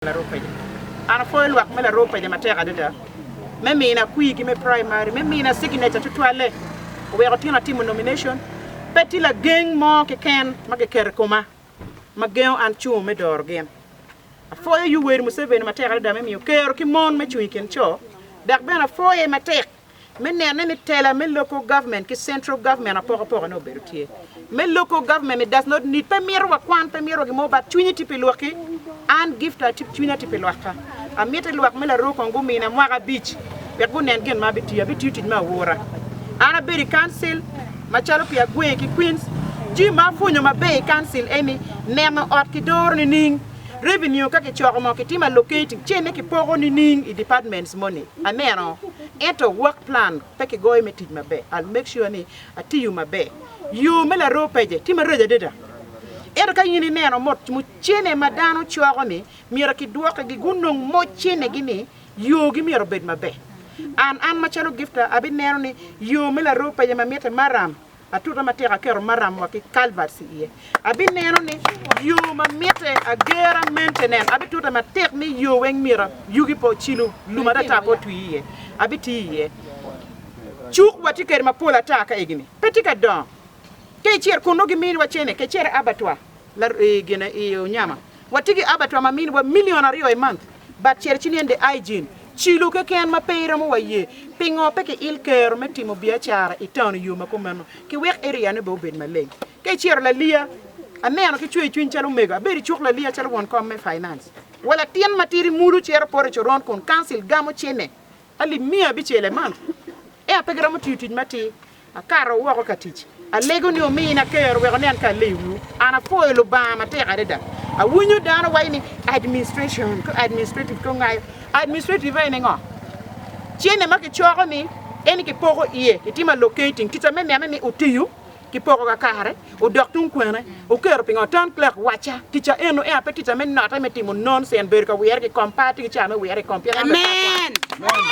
Laroo-Paja. An apwoyo lwak me Laroo-Paja matek adada me mina kwirgi me primary, me mina signature tutwalle oweko tyen atimo nomination. Pe tye lageng mo keken ma kiketo i koma ma gengo an cungo me doro gin. Apwoyo Yoweri Museveni matek adada me miyo kero ki mon me cung i kin co dok bene apwoye matek me nene ni tela me local government ki central government apokapoka ne obedo tye. Me local government it does not need pe mito wa kwan pe mito wa gimo but cwinyi tye pi lwaki an gift atye cwinya tye pi lwakka amiti lwak me laroo kong gumina mwaka abic wek gunen gin ma abitiyo abitiyo tic me awura an abedo i council macalo pi Agwe ki Queens jami ma apwonyo maber i council eni neno ot ki doro nining revenue ka kicoko mo kitimo allocating cene kipoko nining i departments moni aneno Ento work plan pe kigoyo me tic maber. I'll make sure ni atiyo maber. Yo me laroo pece tye maraco adada. Ento ka in ineno mot mucene ma dano coko ni myero kidwoke gi gunong moc cene gi ni yo gi myero obed maber. An an macalo Gifta abineno ni yo me laroo pece ma mitte maram Atute matek aketo maram wa ki culverts i iye. Abineno ni yo ma mitte agera maintenance. Abitute matek ni yo weng myero yugi pe ocilo lum atata pe otwi iye. Abitiyo iye. Cuk watye kwede mapol ata ka egini pe tye ka dongo. Ka icito kun nongo giminiwa cene ka icito i abattoir i gine i Onyama watye ki abattoir ma miniwa million aryo i month but cito ci nyen the hygiene cilo keken ma pe iromo wa ye pingo pe ki il kero me timo biacara i town i yo ma kumeno ki wek area ne bene obed maleng ka icito laliya aneno ki cwer cwiny calo omego abedo i cuk laliya calo won kom me finance wa latin matidi mulu cito poto i coron kun council gamo cene alip miya abicel i month ento pe giromo tiyo tic matir. Akato woko ka tic. Alego ni omina kero wek onen ka aleyo wiwu. An apwoyo Lubanga matek adada. Awinyo dano waco ni administration ko administrative ko ngayo. Administrative aye ni ngo? Cene ma kicoko ni eni kipoko iye, kitimo allocating, ticca me nene ni otiyo, kipoko kakare, odok tung kwene, oketo pingo town clerk wacca ticca eno ento pe ticca me note me timo nonsense bedo ka wire ki kom pe atye ki caa me wire i kom pien an bene pe akwano.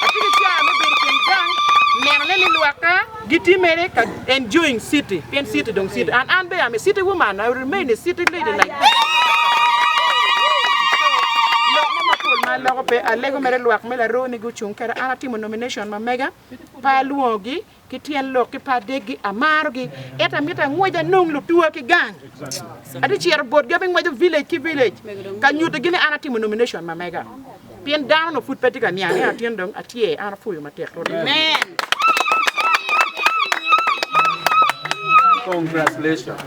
Atye ki caa me bedo i kin gang neno ne ni lwakka gitye mere ka enjoying city pien city dong city and an bene am a city woman I will remain a city lady like this. So lok mo mapol ma aloko pe alego mere lwak me laroo ni gucung kede an atimo nomination ma mega pe alwongogi Ki tyen lok ki pa adekgi, amarogi, ento amito angwec anong lutuwa ki gang. Atye cito botgi abingweco village ki village ka nyutigi ni an atimo nomination ma mega. Pien dano no pud pe tye ka niang ni atin dong atye, an apwoyo matek. Congratulations.